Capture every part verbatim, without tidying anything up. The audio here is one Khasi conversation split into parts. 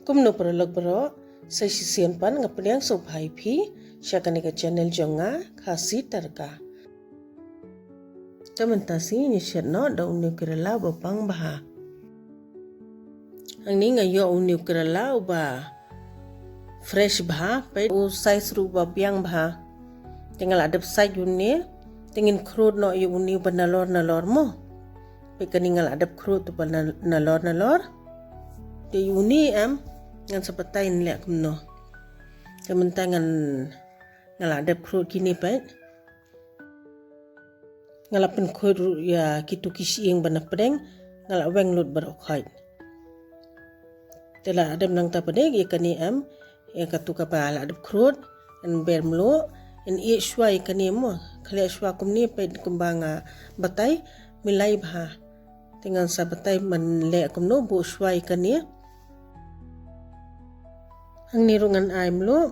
Kumno paralok baroh, sa shisien pat nga pdiang sngewbha ïa phi sha kane ka channel jong nga, Khasi Tadka. Te mynta sngi ngin ïa shet noh da une u karela uba bang bha. Hangne nga ïoh une u karela uba fresh bha, peit u size ruh uba biang bha. Te nga la dep sait ïa une, te ngin khrud noh ïa une uba nalor nalor mo. Peit kane nga la dep khrud uba na-, nalor nalor. Te ïa une em, ngan sa batai yn leh kumno. Te mynta ngan, nga la dep khrud kine peit. Nga la pynkhuid ruh ïa kitu ki shyieng ba na pdeng, nga la weng lut baroh khoit. Te la dep nangta pat de ïa kane em, ïa katu kaba la dep khrud, yn ber mluh, yn ïeh shuwa ïa kane mo, khleh shuwa kumne peit kumba nga batai, milai bha. Te ngan sa batai ban leh kumno buh shuwa ïa kane. Hangne ruh ngan ai mluh.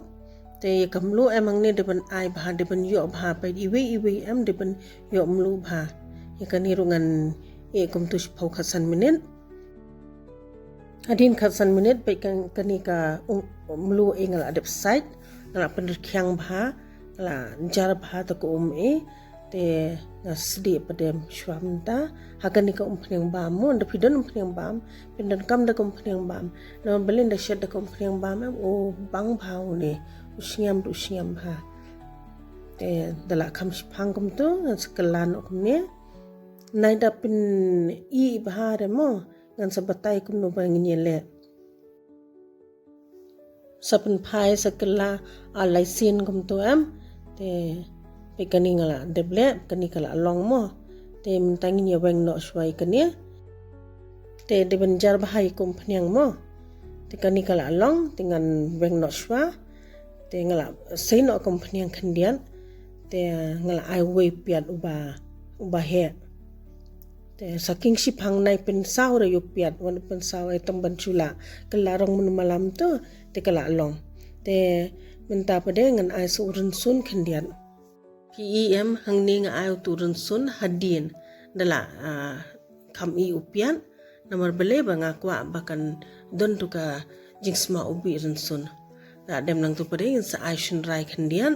Te ïa ka mluh em hangne dei ban ai bha, dei ban ïoh bha, peit iwei iwei em dei ban ïoh mluh bha. Ïa kane ruh ngan ïeh kumtu shiphew khatsan minit. Hadien khatsan minit peit kan-, kane ka, um, mluh eh nga la dep sait, nga la pynrkhiang bha, nga la jar bha ta ka um eh. Te nga sdieh pat de shuwa mynta ha kane ka umphniang bam mo, da phi don umphniang bam, phin donkam da ka umphniang bam. Namar balei da shet da ka umphniang bam em, u bang bha une, u sngem, u sngem bha. Te da la kham shiphang kumtu, ngan sa kylla noh kumne. Nai da phin ih bha re mo, ngan sa batai kumno ba ngin ïa leh. Sa pynphai sa kylla ar lai sien kumtu em. Te, peit kane nga la dep leh, kane ka la long mo. Te mynta ngin ïa weng noh shuwa ïa kane. Te dei ban jar bha ïa ka umphniang mo. Te kane ka la long, te ngan weng noh shuwa. Te nga la sei noh ka umphniang khyndiat. Te nga la ai uwei u piat uba, uba heh. Te sa king shiphang nai pynsaw re ïa u piat, wan pynsaw eh tang ban shu la kylla rong mynno malam tu, te ka la long. Te mynta pat de ngan ai sa u rynsun khyndiat. Phi i em hangne nga ai utu u rynsun hadien da la, ah, kham ih u piat, namar balei ba nga kwah ba kan don tu ka jingsma u bih rynsun. Da dep nangtu pat de ngin sa ai shynrai khyndiat,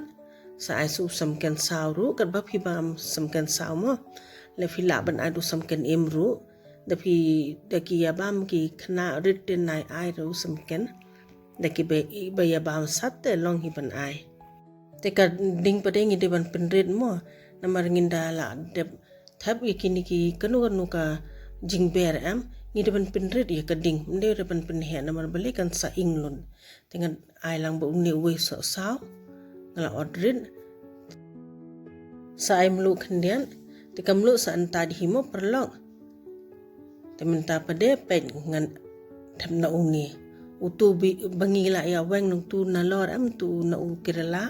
sa ai sa u samken saw ruh, katba phi bam samken saw mo. Leh phi lah ban ai da u samken im ruh. Da phi, da ki ïa bam ki khynnah rit te nai ai da u samken. Da kiba, ba ïa bam sat te long hi ban ai. Te ka ding pat de ngi dei ban pynrit mo. Namar ngin da la dep thep ïa kine ki kano kano ka jingber em, ngi dei ban pynrit ïa ka ding. Ym dei re ban pynheh namar balei kan sa ing lut. Te ngan ai lang bad une uwei soh saw. Nga la ot rit. Sa ai mluh khyndiat. Te ka mluh sa yntait hi mo paralok. Te mynta pat de peit ngan thep na une. Utu ba ngi la ïa weng nangtu nalor em, utu na u karela.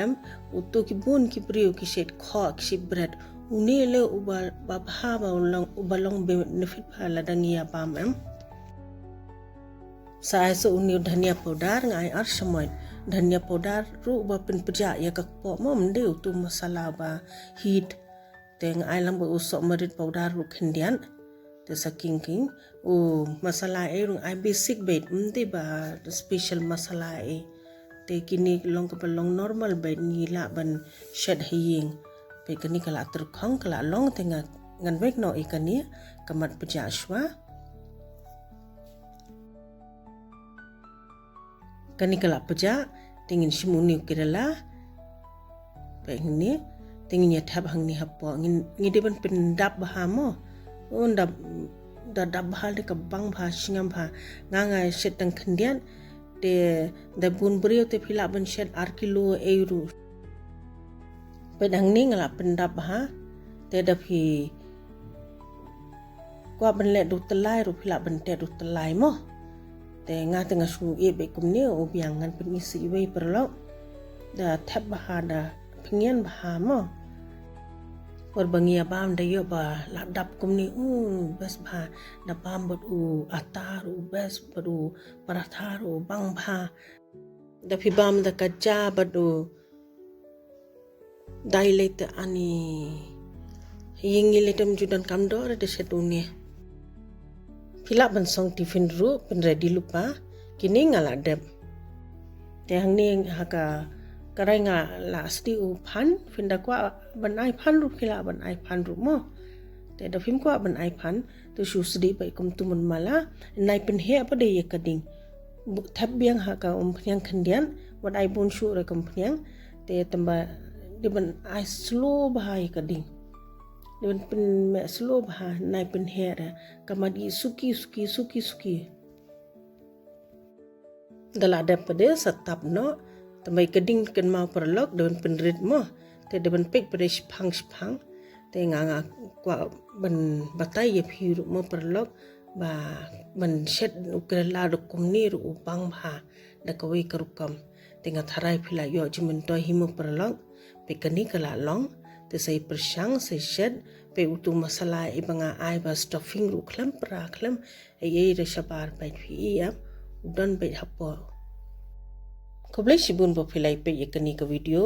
Em, utu ki bun ki briew ki shait khoh, ki shait bret. Une leh uba, ba bha ba u long, uba long benefit bha lada ngi ïa bam em. Sa ai sa une u dhania powder, nga ai ar shamoit. Dhania powder ruh ba pynpjah ïa ka kpoh mo, ym dei utu masala ba heat. Te nga ai lang bad u soh marit powder ruh khyndiat. Te sa king king. U masala eh ruh nga ai basic beit, ym dei ba special masala eh. Te kine long kaba long normal beit, ngi lah ban shet ha ïing. Peit kane ka la tyrkhong, ka la long, te nga, ngan weng noh ïa kane, ka mat pjah shuwa. Kane ka la pjah, te ngin shim une u karela. Peit hangne, te ngin ïa thep hangne hapoh. Ngin, ngi dei ban pyndap bha mo. Oh, da, da dap bha de ka bang bha, sngem bha. Nga nga shet tang khyndiat, te da bun briew te phi lah ban shet ar kilo ei ruh. Peit hangne nga la pyndap bha, te da phi kwah ban leh da u tylai ruh phi lah ban teh da u tylai mo. Te nga te nga shu ïeh beit kumne, u biang ngan pyni sa iwei paralok. Da thep bha, da pyngen bha mo. Por ba ngi ïa bam da ïoh ba la dap kumne, u best bha, da bam bad u atta ruh u best, bad u paratha ruh u bang bha. Da phi bam da ka ja bad u dai lei te ani. Ïing ngi lei te ym ju donkam doh re da shet une. Phi lah ban song tiffin ruh, pynready lypa. Kine nga la dep. Te hangne ha ka karaï nga la sdih u phan, phin da kwah ban ai phan ruh phi lah ban ai phan ruh mo. Te da phim kwah ban ai phan, te shu sdih beit kumtu mynmala, nai pynheh pat de ïa ka ding. Thep biang ha ka umphniang khyndiat, wat ai bun shuh re ka umphniang, te tang ba dei ban ai slow bha ïa ka ding. Dei ban pynmeh slow bha, nai pynheh re, ka mat i suki suki suki suki. Da la dep pat de sa tap noh, tang ba ïa ka ding kynmaw paralok, dei ban pynrit mo, te dei ban peit pat de shipang shipang, te nga nga kwah ban batai ïa phi ruh mo paralok, ba ban shet u karela da kumne ruh u bang bha da kawei ka rukom. Te nga tharai phi la ïoh jingmyntoi hi mo paralok, peit kane ka la long, te sa ïa pyrshang, sa ïa shet, peit utu masala iba nga ai ba stuffing ruh khlem pra khlem, ei ei re shabar peit phi ïa, u don peit hapoh. Khublei shibun ba phi la ïa peit ïa kane ka video,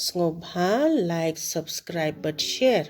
sngewbha like, subscribe bad share.